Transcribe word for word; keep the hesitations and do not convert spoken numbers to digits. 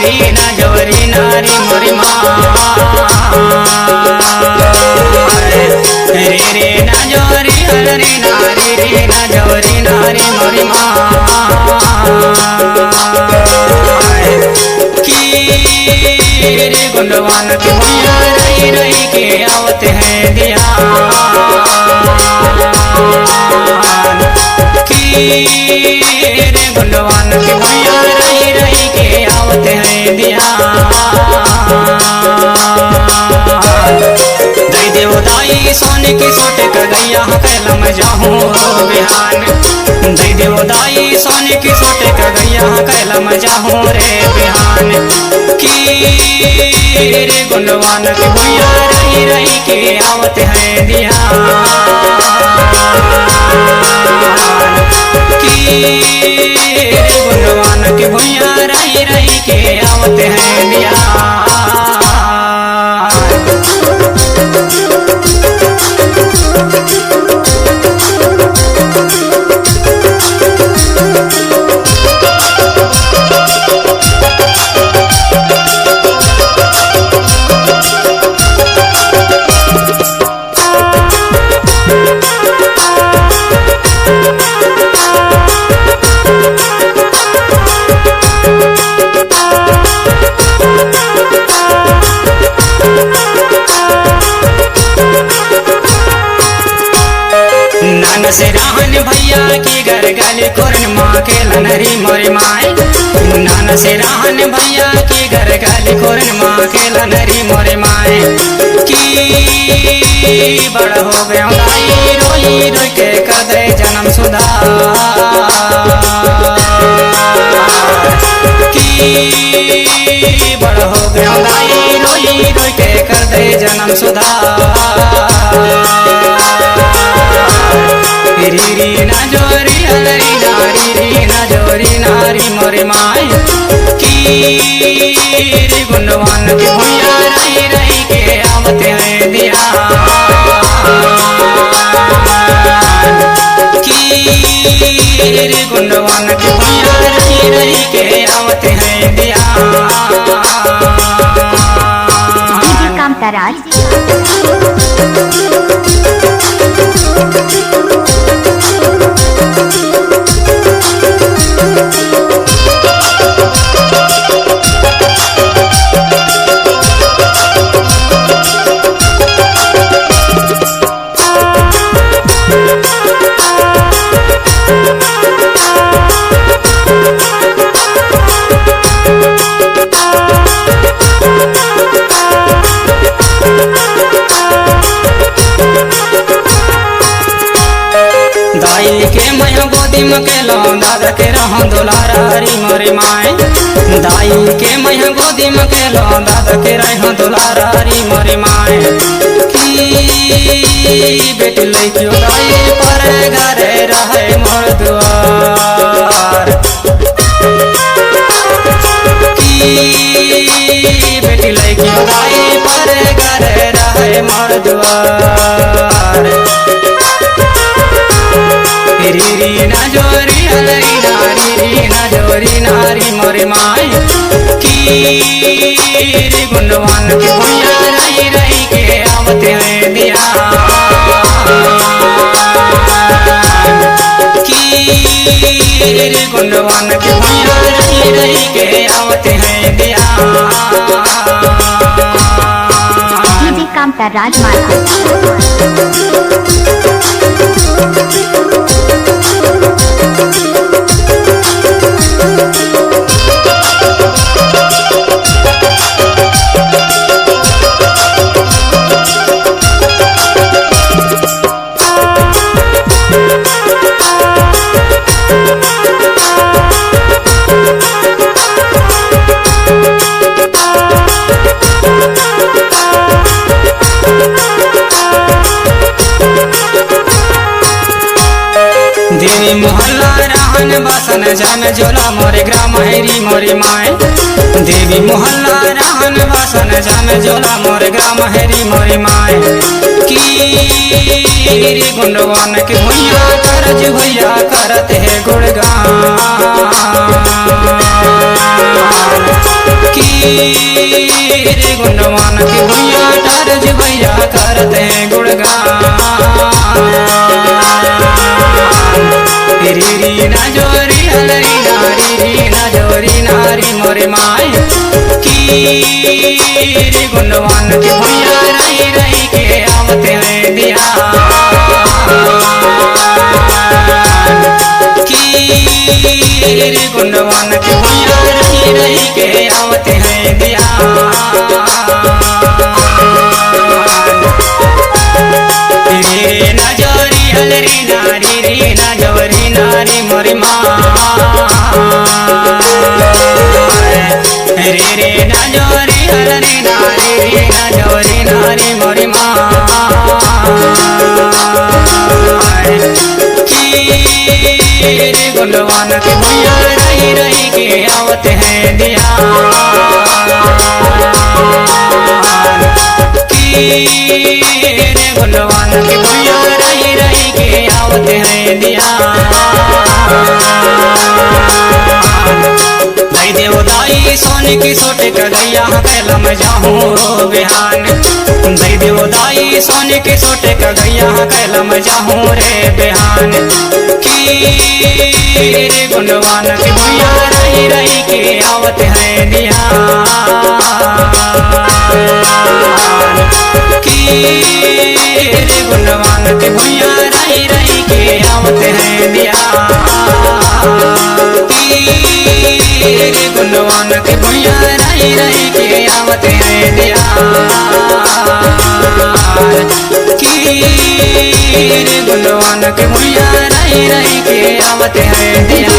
रे ना जोरी नारी मोरी माँ। रे रे ना जोरी हलरी नारी रे ना जोरी नारी मोरी माँ। की रे गुंडवान के भुइयां रही रही के आवत हे धियान। की रे गुंडवान के भुइयां रही रही के आवत हे धियान। दई देव दाई सोने की सोटे का गैया कैला मैं जाहूँ बिहान। दई देव दाई सोने की सोटे का गैया कैला मैं जाहूँ रे बिहान। की रे गुंडवान के भुइयां रही रही के आवत हे धियान। की रे गुंडवान के भुइयां रही रही के आवत हे धियान। नान से रहन भैया की घर गली कोरन माँ के लनरी मोरे माय। नान से रहन भैया की घर गली कोरन माँ के लनरी मोरे माय। की बड़ हो गयो दाई रोई रोई के कर दे जन्म सुधार। की बड़ हो गयो दाई रोई रोई के कर दे जन्म सुधार। री री ना जोरी हलरी नारी री ना जोरी नारी मोरे माय। की रे गुंडवान के भुइयां रही रही के आवत हे धियान। की रे गुंडवान के भुइयां रही रही के आवत हे धियान। डीजे कामताराज। दाई के मैया गोदी में केलो दादा के रहो दुलारा री मोरे माय। दाई के मैया गोदी में केलो दादा के रहो दुलारा री मोरे माय। की बेटी लइकियो दाई पर घर रहे मोर दुआर। की बेटी लइकियो दाई पर घर रहे मोर दुआर। री री ना जोरी हलरी नारी री ना जोरी नारी मोरे माय। की रे गुंडवान के भुइयां रही रही के आवत हे धियान। की रे गुंडवान के भुइयां रही रही के आवत हे धियान। डीजे कामताराज मालपुर। देवी मोहल्ला रहन बसन जन जोला मोरे ग्राम हेरी मोरी माय। देवी मोहल्ला रहन बसन जन जोला मोरे ग्राम हेरी मोरी माय। की रे गुंडवान के भुइयां करज भैया करत हे गुणगान। की रे गुंडवान के भुइयां टारज भैया करत हे गुणगान। री री ना जोरी हलरी नारी री ना जोरी नारी मोरे माई की। रे गुंडवान के भुइयां रही रही के आवत हे दिया। की रे गुंडवान के भुइयां रही रही के आवत हे दिया। रे ना जोरी हलरी नारी रे ना जोरी नारी मोरी माँ। रे रे ना जोरी हलरी नारी रे ना जोरी नारी मोरी माँ। की रे गुंडवान के भुइयां रही रही के आवत हे दिया। की रे गुंडवान के भुइयां रही रही के आवत हे दिया। दई देव दाई सोने की सोटे का गैया कैला मैं जाहूँ रो बिहान। दई देव दाई सोने की सोटे का गैया कैला मैं जाहूँ रे बिहान। की रे गुंडवान के भुइयां रही रही के आवत हे दिया। की रे गुंडवान के भुइयां रही रही के आवत हे दिया। की रे गुंडवान के भुइयां रही रही के आवत हे दिया। की रे गुंडवान के भुइयां रही रही के आवत हे दिया।